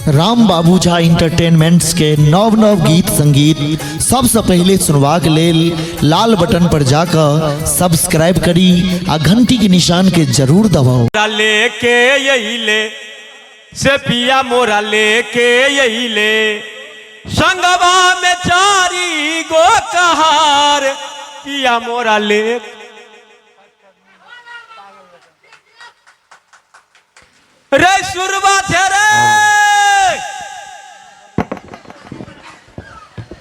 राम बाबू झा इंटरटेनमेंट्स के नव नव गीत संगीत सबसँ पहिले सुनबाक लेल लाल बटन पर जाकऽ सब्सक्राइब करी आ घंटी के निशान के जरूर दबाउ। मोरा लेके अइले से पिया मोरा लेके अइले संगवा में चारी गो कहार पिया मोरा ले रे सुरवा छे रे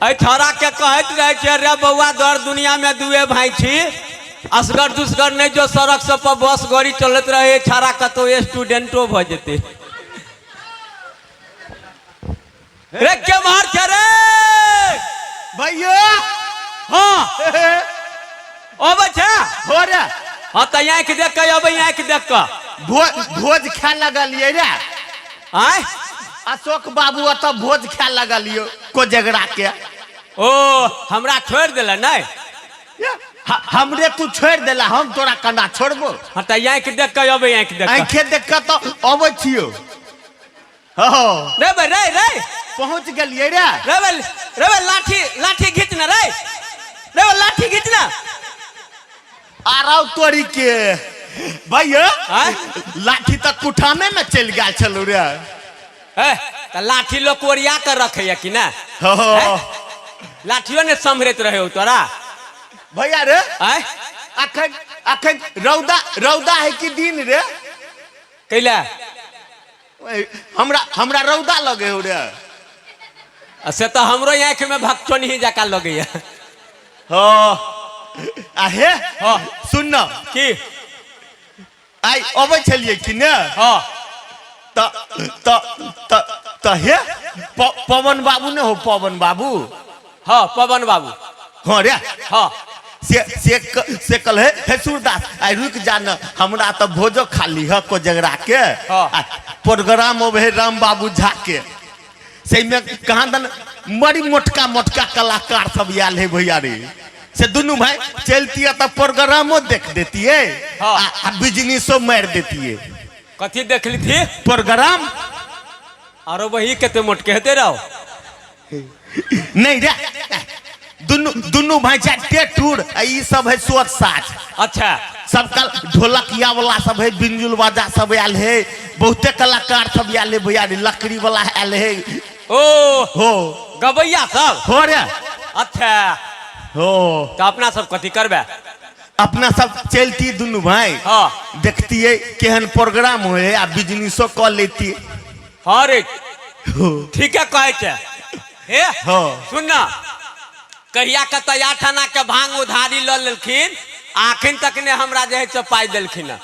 एहि छौड़ा के कहैत रहै छै रे बौआ दर दुनिया में दुए भाई छी असगर दुसगर नहि जो सड़क सब पर बस गाड़ी चलैत रहे छौड़ा कतौ स्टूडेंटो भऽ जेतै रे केम्हर छै रे भैया हाँ अबै छै हो रे हाँ तऽ आँखि देख कऽ अबै आँखि देख कऽ भोज भोज खाय लगलियै रे आँय अशोक बाबू ओतऽ भोज खाय लगलियो कोजगरा के ओ हमरा छोड़ि देला नहि हमरे तू छोड़ि देला हम तोरा कना छोड़बो हाँ तऽ आँखि देख कऽ अबै आँखि देख कऽ आँखे देख कऽ तऽ अबै छियो हो रे बे रे रे पहुँच गेलियै रे रे बे रे बे लाठी लाठी घीच ना रे रे बे लाठी घीच ना आराव तोरी के भैया आँय? लाठी तऽ कुठामे में चलि गेल छलू रे ए तऽ लाठी लोक ओरिया कऽ रखैया कि ना हो हैं? लाठियो ने सम्हरैत रहे हो तोरा भैया रे आँय अखन अखन रौदा रौदा है कि दिन रे कैला हमरा हमरा रौदा लगे हो रे आ से तऽ हमरो आँखि में भकचोन्ही जकाँ लगैया हाँ आ हे हाँ। सुन न की आइ अबै छलियै कि ने हाँ त त त त हे पवन बाबू ने हो पवन बाबू हाँ पवन बाबू हाँ रे हाँ से से से कल हे हे सूरदास आइ रुक जा न हमरा तऽ भोजो खाली ह कोजगरा के हाँ। आ प्रोग्राम होबे है राम बाबू झा के से में कहाँ दन बड़ी मोटका मोटका कलाकार सब आयल है भैया रे से दुनू भाई चलती तऽ प्रोग्रामो देख देतियै हाँ। आ बिजनेसो मारि देतियै कथी देख ली थी प्रोग्राम आरो वही कते मोटके हेते रहो नहीं रे दुनू दुनू भाई छै टेटूर आ ई सब है सोच साच अच्छा सब कल ढोलकिया वाला सब है बिंजुल बाजा सब आयल है बहुते कलाकार सब आयल है भैया रे लकड़ी वाला आयल है ओ हो गबैया सब हो रे अच्छा हो तऽ अपना सब कथी करबै अपना सब चलती दुनू भाई हाँ देखतियै केहन प्रोग्राम होए आ बिजनेसो कऽ लेतियै हाँ रे हो ठीके कहै छै हे हाँ। सुन ना कहिया के तऽ आठ आना के भांग उधारी लऽ लेलखिन आ अखन तक ने हमरा जे है से पाइ देलखिन हँ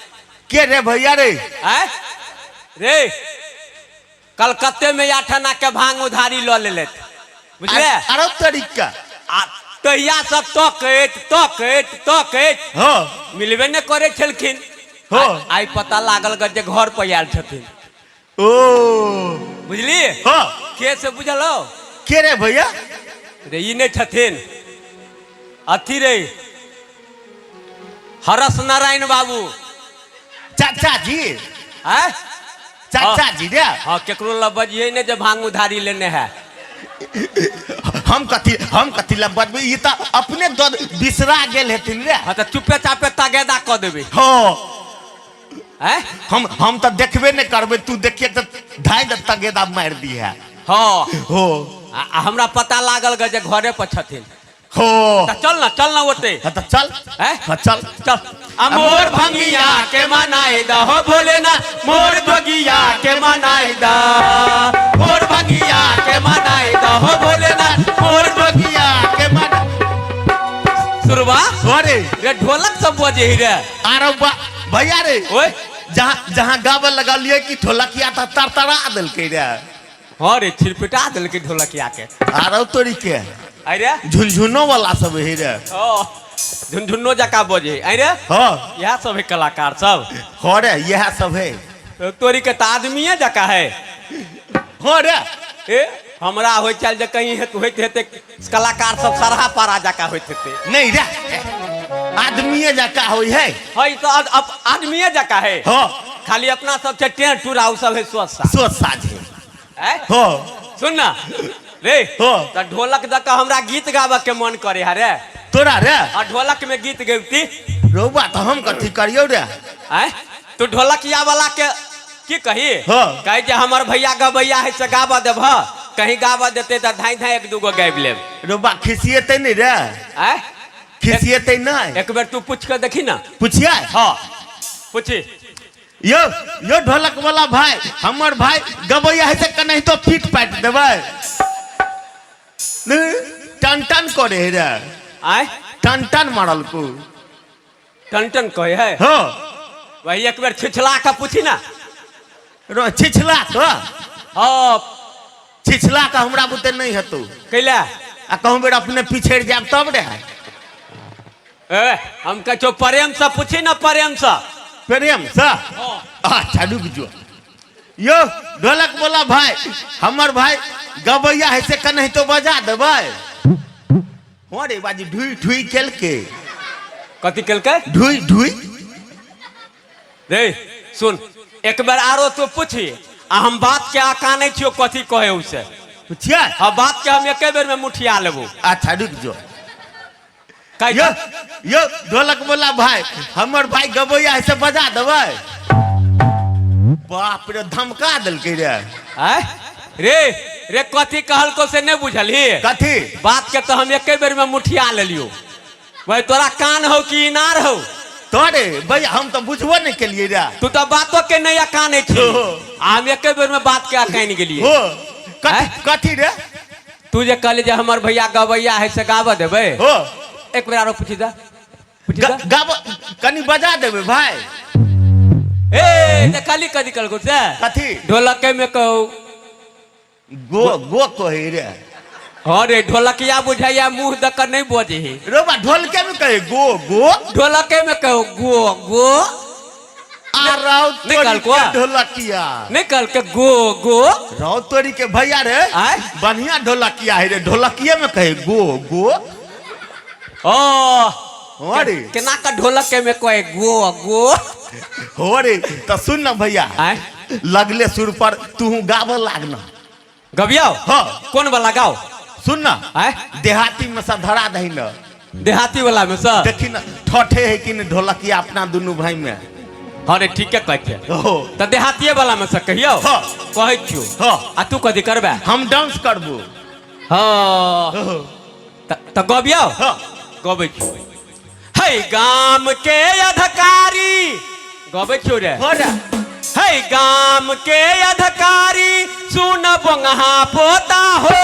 के रे भैया रे आँय रे कलकत्ते में आठ आना के भांग उधारी लऽ लेलथि बुझले अरे तरीका आ तहिया सब तकैत तकैत तकैत हाँ मिलबे नहि करै छलखिन हाँ। आइ पता लागल ग जे घर पर आयल छथिन ओ बुझलिए हाँ के से बुझल हो के रे भैया रे ई नहि छथिन अथी रे हरस नारायण बाबू चाचा जी आँय चाचा जी रे हाँ केकरो लग बजिए नहि जे भांग उधारी लेने है हम कथी लए बजबै ई तऽ अपने दऽ बिसरा गेल हेथिन रे हाँ तऽ चुपे चापे तगेदा कऽ देबै हाँ आँय हम तऽ देखबे नहि करबै तू देखिए तऽ धाइ दे तगेदा मारि दिहे हाँ हो आ आ हमरा पता लागल ग जे घरे पर छथिन हो तऽ चल ना चल ना ओते हाँ तऽ चल हैं? हाँ चल चल आ मोर भंगिया के मनाए दा हो भोलेना मोर भंगिया के मनाए दा मोर भंगिया के मनाए दा हो भोलेना मोर भंगिया के मना सुरवा अरे रे ढोलक सब बजे ही रे आरो भैया रे ओए जहाँ जहाँ गावे लगलिए कि ढोलकिया तऽ तरतरा देलकै रे हाँ रे छिरपिटा देलकै ढोलकिया के आरो तोरी के अरे झुनझुनो वाला सब हे रे ओ झुनझुनो जका बजे है अरे हाँ इएह सब है कलाकार सब हाँ रे इएह सब है तोरी के तऽ आदमीए जका है हाँ रे ए हमरा होइ छल जे कहीं हेत होइत हेतै कलाकार सब सरहा पारा जका होइत हेतै नहीं रे आदमीए जका होइ है है तऽ आदमीए जका है हाँ खाली अपना सब छै टेंट टूरा ओ सब है स्वस्थ सोच साझे आँय? हो। सुन ना रे। हाँ। तऽ ढोलक दऽ कऽ हमरा गीत गाबऽ के मन करे है रे। तोरा रे? आ ढोलक में गीत गबती। रौबा, तऽ हम कथी करियौ रे? आँय, तू ढोलकिया वाला के की कही? हाँ। कही जे हमर भैया गबैया है से गाबऽ देबह। कहीं गाबऽ देते तऽ धाई धाई एक दूगो गाबि लेब। रौबा, खिसिएतै नहि रे? आँय? खिसिएतै नहि? एक बेर तू पूछ कऽ देखी ना। पुछियै? हाँ, पूछी। यो यो ढोलक वाला भाई, हमर भाई गबैया है से कहीं तो पीट पाट देबै। टन टन करे है रे। आँय? टन टन मारल को। टन टन कहे है? हाँ। वही एक बेर छिछला के पूछी ना। रो छिछला के? हाँ। छिछला के हमरा बुते नहीं हेतौ। कैला? आ कहूँ बेर अपने पिछड़ जाब तब रे। ए, हम कहै छौ प्रेम से पूछी ना, प्रेम से। प्रेम से? अच्छा, रुक जो। यो ढोलक वाला भाई, हमर भाई गबैया है से कहीं तो बजा देबै। हो रे बाजी, ढुई ढुई केलके। कथी केलकै? ढुई ढुई। रे सुन, एक बेर आरो तू पूछी आ हम बात के अकानै छियो कथी कहे उसे। पुछियै? हाँ, बात के हम एके बेर में मुठिया लेबो। अच्छा, रुक जो। कहै। यो यो ढोलक वाला भाई, हमर भाई गबैया है से बजा देबै। बाप रे, धमका देलकै रे। आँय? रे रे, कथी कहलको से नहीं बुझलही? कथी? बात के तो हम एके बेर में मुठिया लेलियो। भाई, तोरा कान हो कि इनार हो? तोरे भैया, हम तो बुझबो नहीं केलिए रे। तू तो बातो के नहीं अकाने छी। हो। आ हम एके बेर में बात के अकानि गेलिए। हो, कथी? आँय? कथी रे? तू जे कहली जे हमर भैया गबैया है से गाबऽ देबै। हो। एक बेर आरो पूछी दा, पूछी दा। गाब कनी बजा देबै भाई। ए, देखली कथी कहलको से? कथी? ढोलके में कहू। गो गो कहे रे। हाँ रे, ढोलकिया बुझाइया मुंह दऽ कऽ नहीं बजे है। रोबा, ढोलके में कहे गो गो? ढोलके में कहू गो गो। आ राव तोरी निकाल को। के ढोलकिया। नहीं कहलके गो गो? राव तोरी के भैया रे। आँय? बढ़िया ढोलकिया है रे, ढोलकिए में कहे गो गो। ओ। हो रे। केना का ढोलक में कहे गो गो? हो रे, तो सुन ना भैया। आँय? लगले सुर पर तू गाबऽ लागना। गबियो? हाँ। कौन वाला गाओ? सुन ना। आँय? देहाती में सब धरा दही ना। देहाती वाला में सर? देखी ना, ठठे है कि नहीं ढोलकिया अपना दुनू भाई में। हाँ रे, ठीक है, कहै छै। हो। तऽ देहातिये वाला में से कहियो। हाँ। कहै छियो। हाँ। आ तू कथी करबे? हम डांस करबो। हाँ। हो। तऽ गबियो? हाँ। गबै छियो। हे गाम के अधिकारी, गबै छियो रे। हो रे। हे गाम के अधिकारी, सुन बोंगहा पोता हो।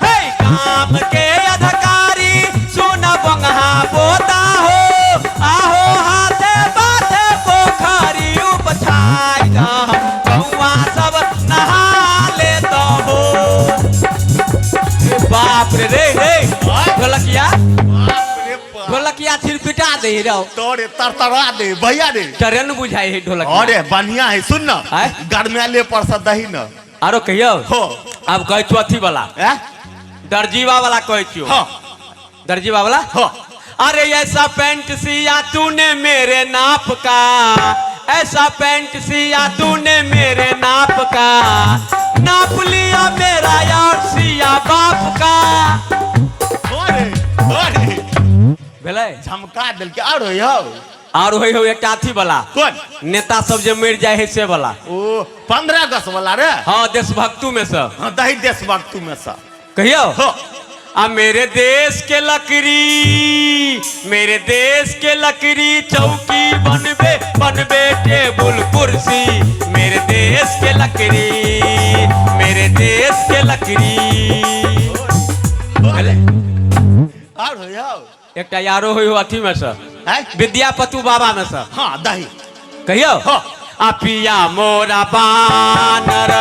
हे गाम के अधिकारी, सुन बोंगहा पोता हो। आहो हाथे बाथे पोखरी उपछाई दह, कौआ सब नहा लेत हो। ए बाप रे रे रे, ढोलकिया। बाप रे बाप। ढोलकिया छिरपिटा दे रहो। तोरे तरतरा दे भैया रे। ट्रेन बुझाई है ढोलकिया। अरे बढ़िया है, सुन ना। आँय? गरमाले पर से दही ना। आरो कहियो। हो। आब कहै छियो अथी वाला। हैं? दर्जीवा वाला कहै छियो। हाँ। दर्जीवा वाला। हाँ। अरे ऐसा पैंट सिया तूने मेरे नाप का, ऐसा पैंट सिया तूने मेरे नाप का, नाप लिया मेरा यार सिया बाप का। अरे अरे। भेलै? झमका देलकै। आरो यौ? आर होइ हो एकटा अथी वाला। कोन? नेता सब जे मरि जाइ है से वाला। ओ 15 अगस्त वाला रे? हाँ, देशभक्तू में से। हाँ, दही देशभक्तू में से। कहियो। हाँ। आ मेरे देश के लकड़ी, मेरे देश के लकड़ी चौकी बनबे, बनबे टेबुल कुर्सी। मेरे देश के लकड़ी, मेरे देश के लकड़ी। भेलै? आरो यौ? एकटा यारो होइ हो अथी में से। हैं? विद्यापतु बाबा में से। हाँ, दही। कहियो। हाँ। आ पिया मोरा बानर,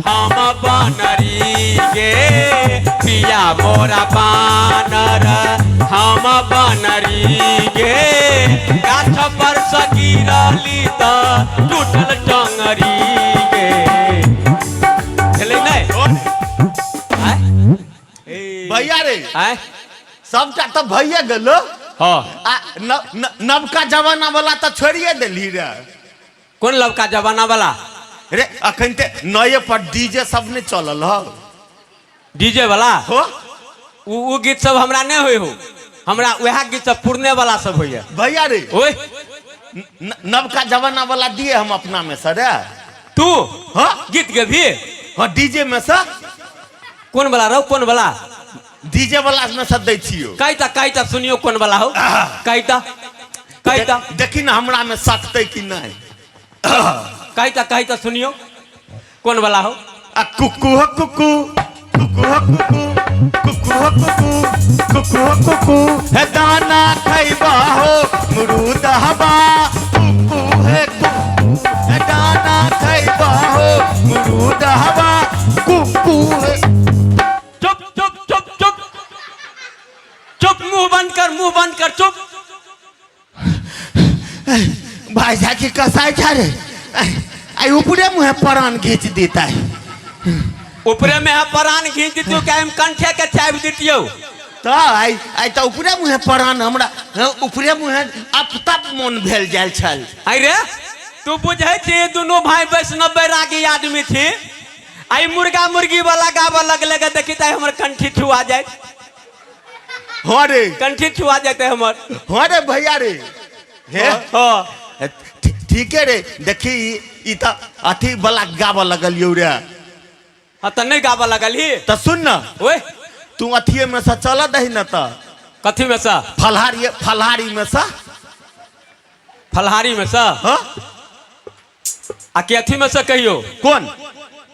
हम बनरी गे। पिया मोरा बानर, हम बनरी गे। गाछ पर से गिरली तऽ टूटल टंगरी गे। भेलै नहि? आँय? ए, भैया रे। आँय? सबटा तऽ भैया गेलो। हाँ। आ नवका जमाना वाला तऽ छोड़िए देली रे। कोन लवका जमाना वाला? रे अखन ते नये पर डीजे सब नहि चलल हौ। डीजे वाला हो। उ उ गीत सब हमरा नहि होइ हो, हमरा वएह गीत सब पुरने वाला सब होइया। भैया रे ओए नवका जमाना वाला दिए हम अपना में सर। तू हाँ गीत के भी? हाँ डीजे में सर। कोन वाला रहो, कोन वाला? डीजे वाला में सर दै छियो। काइता काइता सुनियो कोन वाला हो, काइता काइता। देखी ना हमरा में सकते कि नहीं। काइता काइता सुनियो कोन वाला हो। आ कुकू हो कुकू, कुकू हो कुकू, कुकू हो कुकू, कुकू हो कुकू, हे दाना खैबा हो मुरूद हवा, कुकू हे कुकू, हे दाना खैबा हो मुरूद हवा, कुकू हे। चुप चुप चुप चुप चुप, मुंह बंद कर, मुंह बंद कर, चुप। भाई जाके कसाई जा रे, आई ऊपरे मुँह प्राण घींच देता है। ऊपरे में है प्राण घींच दितियो क्या हम कंठे के चाबि दितियो? तो आई आई तो ऊपरे मुँह प्राण हमरा, हाँ, ऊपरे मुँह अब तक मन भेल जायल छल। आई रे तू बुझै छी दुनू भाई वैष्णव बैरागी आदमी छी, आई मुर्गा मुर्गी वाला गाबऽ लगले गे, देखी त हमर कंठी छुआ जाए। हाँ रे। कंठी छुआ जाते हमर। हाँ रे भैया रे। हे? हाँ। ठीक है रे, देखी ई त अथी वाला गाबऽ लगलियौ रे। हाँ त नहीं गाबऽ लगलही। त सुन न। ओए। तू अथिए में से चल दही न त। कथी में से? फलहारी, फलहारी में से। फलहारी में से? हाँ। आ के अथी में से कहियो? कौन?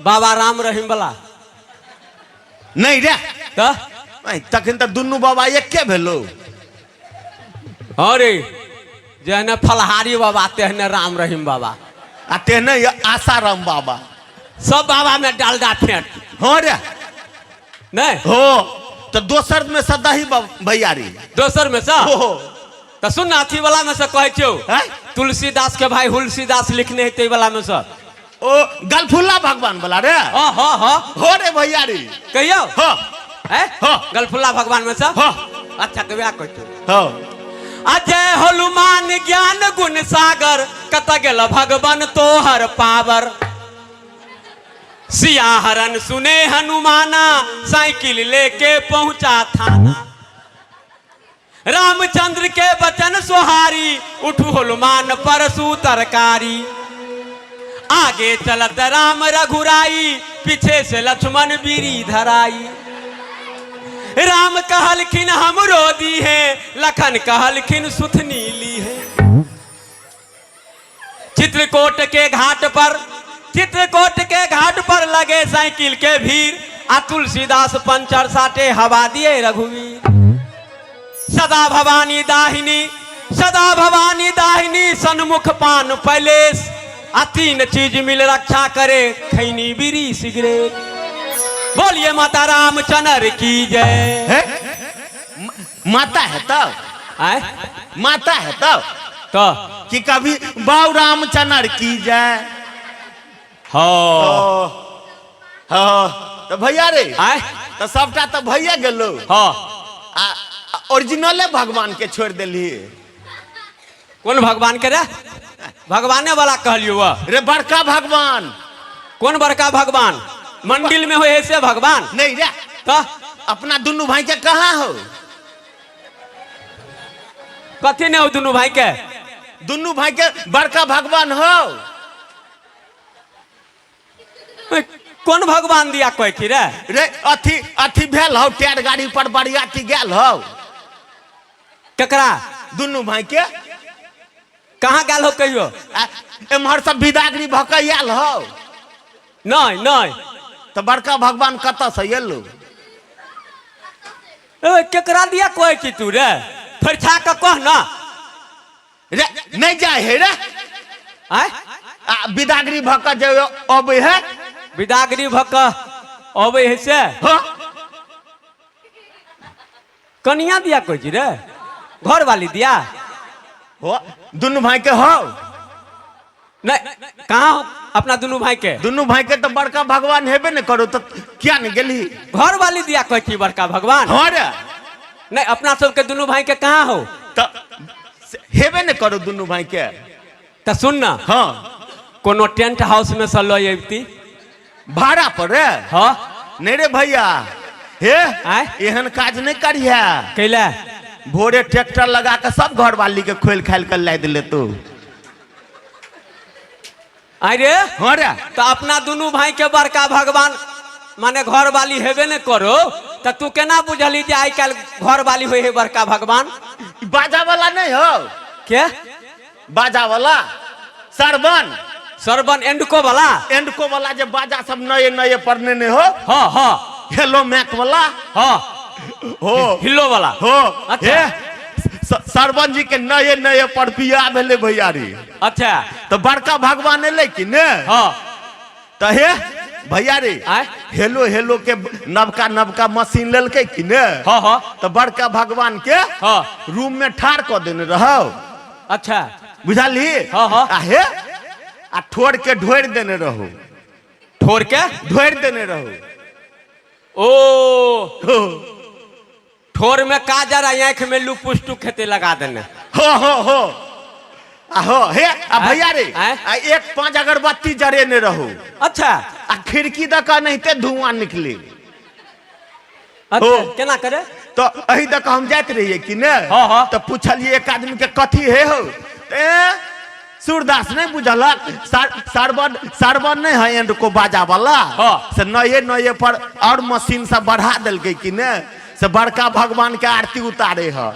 बाबा राम रहीम वाला। नहीं रे। त? नहीं, तखन त दुनू बाबा एके भेलो। हाँ रे, जेहने फलहारी बाबा तेहने राम रहीम बाबा। आ तेहने आसाराम बाबा। सब बाबा में डालडा फेंट। हाँ रे। नहीं? हो, तो दोसर में से दही भैयारी। दोसर में से? हो। तो सुन ना, अथी वाला में से कहै छियौ। हैं? तुलसीदास के भाई हुलसीदास लिखने है तै वाला में से। ओ गलफुल्ला भगवान वाला रे। हाँ, हाँ, हाँ। हो रे भैयारी। कहियौ? हाँ। हैं? हाँ। गलफुल्ला भगवान में से? हाँ। अच्छा, तो वएह कहै छियौ। हाँ। अजय हनुमान ज्ञान गुण सागर, कत गेल भगवान तोहर पावर। सियाहरन सुने हनुमाना, साइकिल लेके पहुंचा थाना। रामचंद्र के बचन सोहारी, उठु हनुमान परसु तरकारी। आगे चलत राम रघुराई, पीछे से लक्ष्मण बीरी धराई। राम कहलखिन हमरो दी है, लखन कहलखिन सुथनी ली है। चित्रकूट के घाट पर, चित्रकूट के घाट पर लगे साइकिल के भीड़, आ तुलसीदास पंचर साटे हवा दिए रघुवीर। सदा भवानी दाहिनी, सदा भवानी दाहिनी, सन्मुख पान पैलेस, आ तीन चीज मिल रक्षा करे, खैनी बीड़ी सिगरेट। बोलिए माता रामचंद्र की जय। है? माता है तब? आय? माता है तब? तो? कि कभी बाबू रामचंद्र की जय। हाँ। हाँ। तो भैया रे। आय? तो सबटा तो भैया गेलो। हाँ। आ ओरिजिनले भगवान के छोड़ देली। कौन भगवान के रे? भगवाने वाला कहलियो वह। रे बड़का भगवान। कौन बड़का भगवान? मंदिर में हो ऐसे भगवान? नहीं रे। तो? अपना दुनू भाई के कहाँ हो? कथी नहीं हो दुनू भाई के? दुनू भाई के बड़का भगवान हो। कौन भगवान दिया कहै छी रे? रे अथी अथी भेल हो, टायर गाड़ी पर बरियाती गेल हो। केकरा? दुनू भाई के। कहाँ गेल हो कहियो? एम्हर सब बिदागरी भऽ के आयल हो। नहीं, नहीं। तो बड़का भगवान कतऽ से एलो? ए, केकरा दिया कहै छी तू रे? फरिछा के कह ना। रे नहीं जाए है रे। आय? आ बिदागरी भऽ के जे अबै है। बिदागरी भऽ के अबै है से? हाँ। कनिया दिया कहै छी रे? घर वाली दिया? हो, दुनू भाई के हो। नहीं, कहाँ हो अपना दुनू भाई के? दुनू भाई के तो बड़का भगवान हेबे ने करो, तो क्या नहीं गेली? घर वाली दिया कहै छी बड़का भगवान? हाँ रे। नहीं, अपना सबके दुनू भाई के कहाँ हो? तो हेबे ने करो दुनू भाई के। तो सुन ना। हाँ। कोनो टेंट हाउस में से लऽ अबती। भाड़ा पर रे? हाँ। नहीं रे भैया, हे। आँय? एहन काज नहीं करिहे। कैला? भोरे ट्रैक्टर लगा के सब घर वाली के खोल खाल के ला दिले तू। अरे। हाँ रे। तो अपना दुनू भाई के बड़का भगवान माने घर वाली हेबे ने करो, तो तू केना बुझली जे आइ काल्हि घर वाली होय है बड़का भगवान? ई बाजा वाला नहीं हो। के? बाजा वाला सरवन। सरवन एंडको वाला? एंडको वाला जे बाजा सब नए नए पढ़ने नहीं हो। हाँ हाँ। हेलो मैक वाला। हाँ। हो। हिल्लो वाला। हो। अच्छा। हे, सरवन जी के नए नए पर बियाह भेलै भैयारी। अच्छा। तो बड़का भगवान एलै कि ने? हाँ। तो हे भैयारी, आँय? हेलो हेलो के नवका नवका मशीन लेलकै कि ने? हाँ हाँ। तो बड़का भगवान के हाँ। रूम में ठाड़ कऽ देने रहौ। अच्छा। बुझलही? हाँ, हाँ। आ हे, आ ठोर के ढोरि देने रहौ। ठोर के ढोरि देने रहौ। ओ। हो। ठोर में काजर आ आँखि में लुपुस्टुक खेते लगा देने। हो हो हो। आ हो हे, आ भैया रे, आँय? आ एक पांच अगरबत्ती जरेने रहू। अच्छा। आ खिड़की दऽ कऽ नहिते धुआं निकले। अच्छा। हो। केना करे? तो एहि दऽ कऽ हम जाइत रहियै कि ने? हाँ, हाँ। तऽ पुछलियै एक आदमी के, कथी हे हो? ए सूरदास नहीं बुझलक, सरवन, सरवन नहीं है एंड को बाजा वाला। हाँ। से नए नए पर और मशीन सब बढ़ा देलकै कि ने, से बड़का भगवान के आरती उतारे है।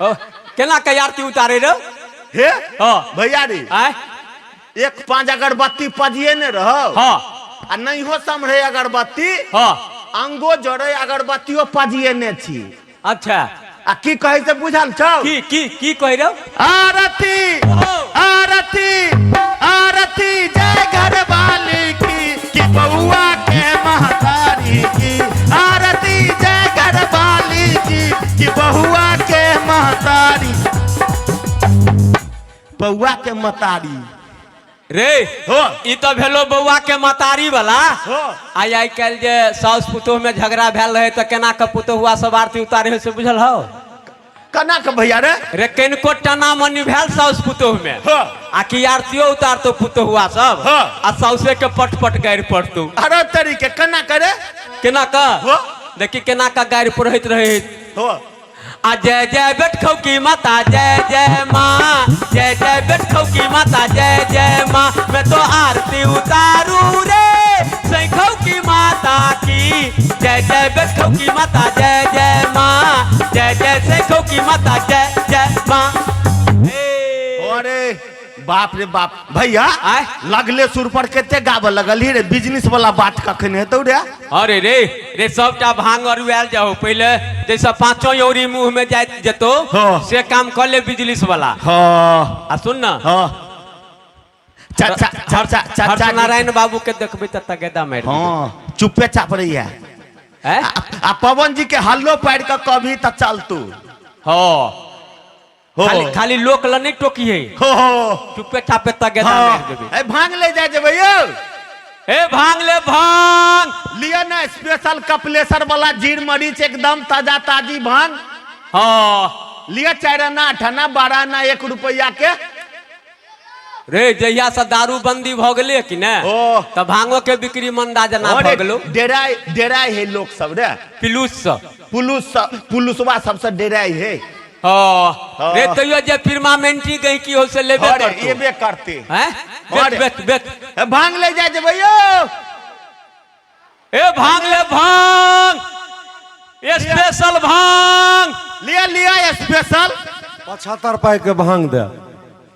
ओ, केना के आरती उतारे रे? हे। हाँ। भैया रे। आय? एक पांच अगरबत्ती पजिए ने रहो। हाँ। आ नहीं हो समरे अगरबत्ती। हाँ। अंगो जड़े अगरबत्तियो पजिए ने छी। अच्छा। आ की कहै से बुझल छौ? की की की कहै रहो? आरती, आरती, आरती जय घरवाली की, कि बउआ के महतारी की। आरती जय घरवाली की, कि बहुआ के महतारी, बउआ के महतारी। रे। हो। ई तो भेलो बउआ के महतारी वाला। हो। आइ आइ काल्हि जे साउस पुतोह में झगड़ा भेल रहे तऽ केना के पुतोहुआ सब आरती उतारे हो से बुझल हौ? केना के भैया रे? रे कनिको टना मनी भेल साउस पुतोह में। हो। आ कि आरतियो उतारतो पुतोहुआ सब। हो। आ साउसे के पट पट गारि पड़तो। अरे तरी के केना करे? केना के? हो। देखी केना के गारि पढ़ैत रहे। हो। आ जय जय बेटखौ की माता जय जय माँ, जय जय बेटखौ की माता जय जय माँ, मैं तो आरती उतारू रे सैखौ की माता की। जय जय बेटखौ की माता जय जय माँ, जय जय सैखौ की माता जय जय माँ। अरे बाप रे बाप भैया, आय? लगले सुर पर कते गाबऽ लगल रे, बिजनेस वाला बात कखन हेतौ रे? अरे रे रे सबटा भांग अरुआयल जाओ पहले, जैसे पांचों यौरी मुंह में जाइत जेतो। हाँ। से काम कर ले बिजनेस वाला। हाँ। आ सुन ना। हाँ। चाचा, चाचा, चाचा। नारायण बाबू के देखबे त तगेदा मारि देबै। हाँ, चुपे चाप रही है। हैं? आ पवन जी के हल्लो पाड़ के कभी त चल तू। हाँ। हो। खाली खाली लोक ल नहीं टोकिए। हो हो। चुपे चापे तगेदा हाँ। मारि देबै। ए भांग ले जाय जेबै यौ। ए भांग ले भांग। लिया ना स्पेशल कपिलेश्वर वाला जीर मरीच एकदम ताजा ताजी भांग। हाँ। लिया 4 आना 8 आना 12 आना 1 रुपया के। रे जहिया से दारू बंदी भ गेलै कि ने, ओ। त भांगो के बिक्री मंदा जना भ अरे, गेलो। डेराय डेराय है लोग सब रे। पिलूस सब। पुलुस सब, पुलुसवा सबसे डेराय है। हाँ। हाँ। रे तैयो जे फिरमामेंटी गई की हो से लेबे अरे, करतो। एबे करते। हैं? बेच अरे। बेच बेच। ए, भांग ले जाय जेबै यौ। ए भांग ले भांग, स्पेशल भांग। लिया लिया स्पेशल। 75 पाई के भांग दे।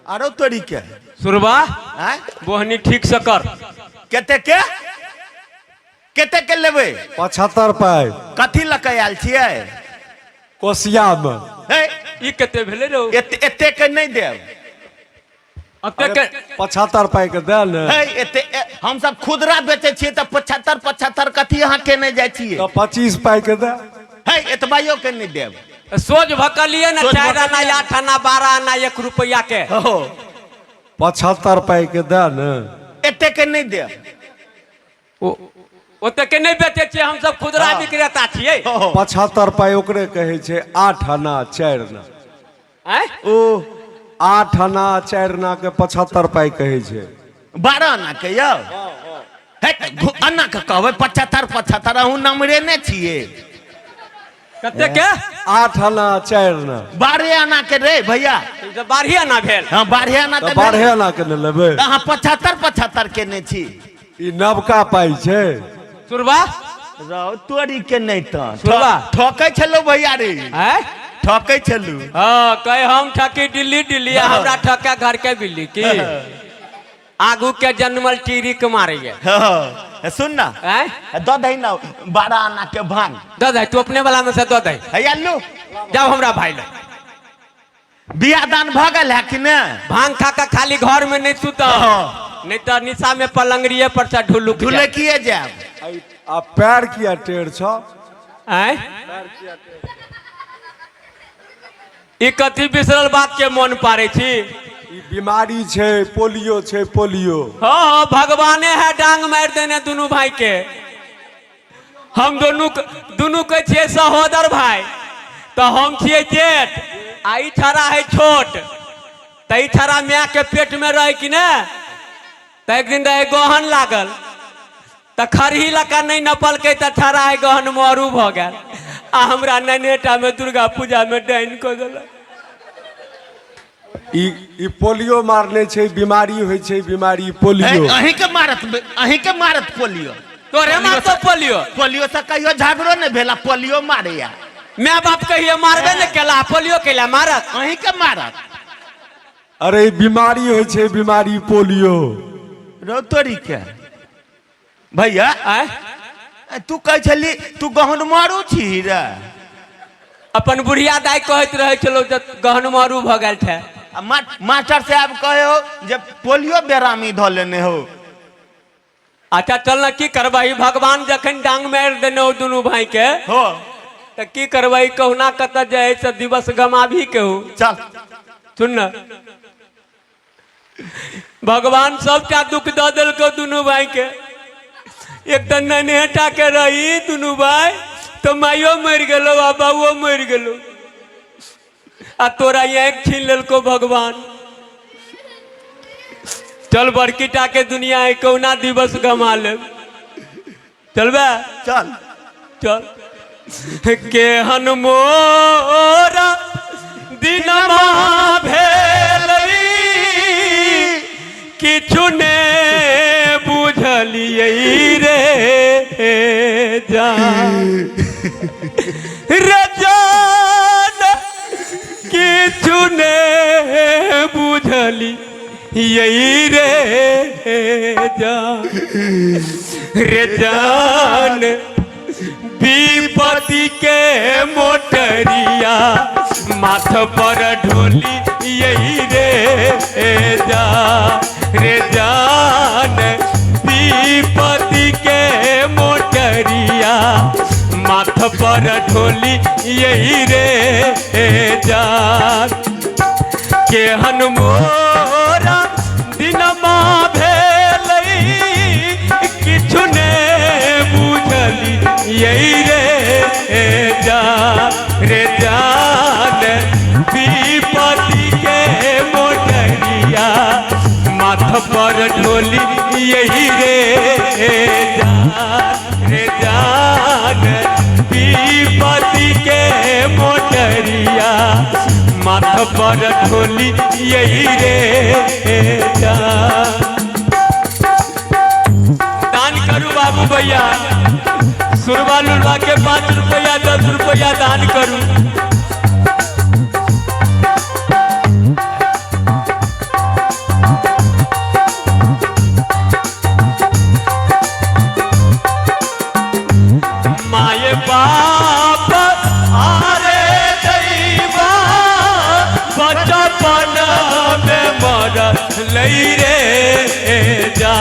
आरो तोरी के। सुरबा। आँय? बोहनी ठीक से कर। कते के? कते के लेबै? 75 पाई। कथी लऽ कऽ आयल छियै? कोसिया में। हे, ई कते भेलै रौ? एते के नहि देब। एते के 75 पाई के दे ने। हे, एते, हम सब खुदरा बेचै छियै तऽ 75 75 कथी अहाँ केने जाइ छियै? तऽ 25 पाई के दे। हे, एतबाइयो के नहि देब। सोझ भकलियै ने, सोझ 4 आना भकलियै। 8 आना 12 आना 1 रुपैआ के। हो। 75 पाई के दे ने। एते के नहि देब। ओते के नहि बेचै छियै हम सब, खुदरा हाँ। विक्रेता छियै। हो। 75 पाई ओकरे कहै छै 8 आना 4 आना। आँय? ओ। 8 आना 4 आना के 75 पाइ कहै छै। 12 आना के यौ? हे अन्ना के कहबै 75 75, अहूँ नमरे ने छियै। कते के? 8 आना 4 आना। 12 आना के रे भैया। ई तऽ 12 आना भेल। हाँ, 12 आना। तऽ 12 आना के ने लेबै। तऽ अहाँ 75 75 केने छी। ई नवका पाइ छै। सुरबा रौ तोरी के नहि तऽ सुरबा। ठकै छलौ भैया रे। आँय? ठकै छलू। हाँ, कहे हम ठकी दिल्ली दिल्ली, आ हमरा ठके घर के बिल्ली। की आगू के जन्मल टीरी के मारैया। हाँ, सुन ना। आँय? दऽ दही ना 12 आना के भांग। दऽ दे, तू अपने वाला में से दऽ दे। हैया लू। जाओ हमरा भाई लग। बियाह दान भऽ गेल है कि नहि? भांग खा के खाली घर में नहीं सुत, हाँ। नहीं तो निशा में पलंगड़िए पर से ढुलुक जाए। ढुलकिए जायब। आ पैर किया टेढ़ छौ? आँय? ई कथी बिसरल बात के मन पारे छी? ई बीमारी छै, पोलियो छै, पोलियो। हाँ हाँ, भगवाने है डांग मार देने दोनों भाई के। हम दोनों दोनों के छियै सहोदर भाई, तो हम छियै जेठ आ ई छड़ा है छोट। तऽ ई छड़ा माय के पेट में रहे कि ने, तऽ एक दिन रहे गहन लागल, तऽ खरही लका नहि नपलकै, तऽ छड़ा है गहन मरू भऽ गेल आ हमरा नैनेटा में दुर्गा पूजा में डाइन कऽ देलक। ई ई पोलियो मारने छै, बीमारी होइ छै, बीमारी पोलियो। अहीं के मारत, अहीं के मारत पोलियो। तोरे मारतो पोलियो। पोलियो से कहियो झगड़ो नहि भेला, पोलियो मारैया। माय बाप कहियो मारबे ने केला, पोलियो केला मारत? अहीं के मारत। अरे ई बीमारी होइ छै, बीमारी पोलियो। रौ तोरी के भैया। आँय? तू कहै छली तू गहन मारू छी रे। अपन बुढ़िया दाइ कहैत रहै छलौ जे गहन मारू भऽ गेल छै। आ मास्टर साहब कहे हो जे पोलियो बेरामी धऽ लेने हो। अच्छा चल ना, की करबही, भगवान जखन डांग मारि देने हो दुनू भाई के हो तऽ की करबही, कहुना कतऽ जे है से दिवस गमाबी के हो। चल सुन ना, भगवान सबटा दुख दऽ देलको दुनू भाई के। एक तऽ नन्हेटा के रही दुनू भाई, तऽ माइयो मरि गेलो आ बाबुओ मरि गेलो, आ तोरा आँखि छीन लेलको भगवान। चल बड़की टा के दुनिया है, कहुना दिवस गमा लेब। चलबे? चल चल। केहन मोरा दिनमा भेलै, किछु ने बुझलियै रे जान रे जान, किछु ने बुझलियै रे जान रे जान। विपत्ति के मोटरिया माथ पर ढोली यही रे जा रे जान। विपत्ति के मोटरिया माथ पर ढोली यही रे जान। केहन मोरा दिनमा भेलै, किछु ने बुझली यही रे जा रे जान। विपत्ति के मोटरिया माथ पर ढोली यही रे जान रे जान। विपत्ति के मोटरिया माथ पर ढोली यही रे जान। दान करू बाबू भैया, सुरबा लुलबा के 5 रुपया 10 रुपया दान करू। माये बाप आरे दैवा बचपन में मरलै रे जा।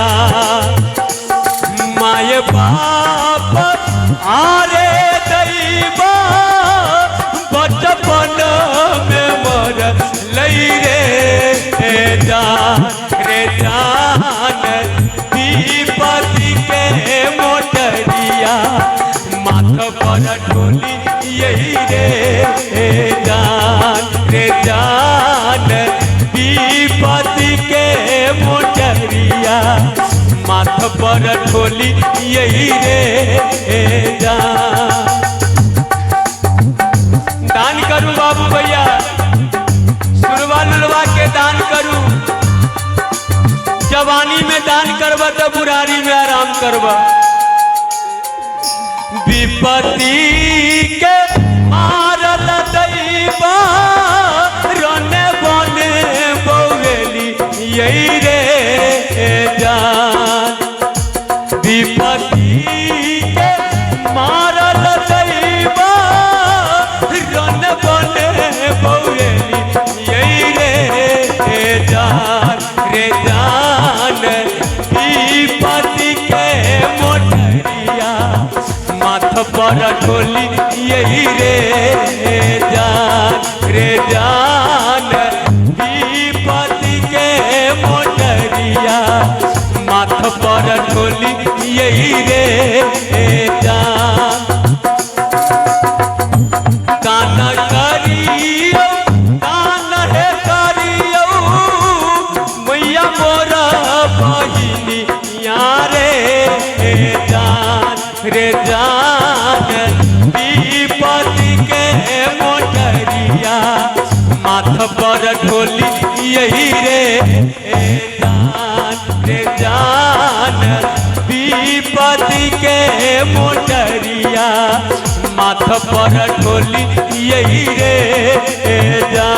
माये बाप आरे दैवा बचपन में मरलै रे जा रे जान। विपत्ति के मोटरिया माथ पर ढोली यही रे जान रे जान। माथ पर ठोली यही रे जान। दान करू बाबू भैया, सुरवा लुलवा के दान करू। जवानी में दान करबा तो बुढ़ारी में आराम करबा। विपत्ति के मारल दैबा रने बने बौवेली यही रे जान। विपत्ति के मारल दैबा रन बने बौवेली यही रे जान रे जान। विपत्ति के मोटरिया माथ पर ठोली यही रे जान रे जान। विपत्ति के मोटरिया माथ पर ठोली यही रे जान। दान करियौ दान हे करियौ मैया मोरा बहिनी रे जान रे जान। विपत्ति के मोटरिया माथ पर ढोली यही रे जान रे जान। विपत्ति के मोटरिया माथ पर ढोली यही रे जान।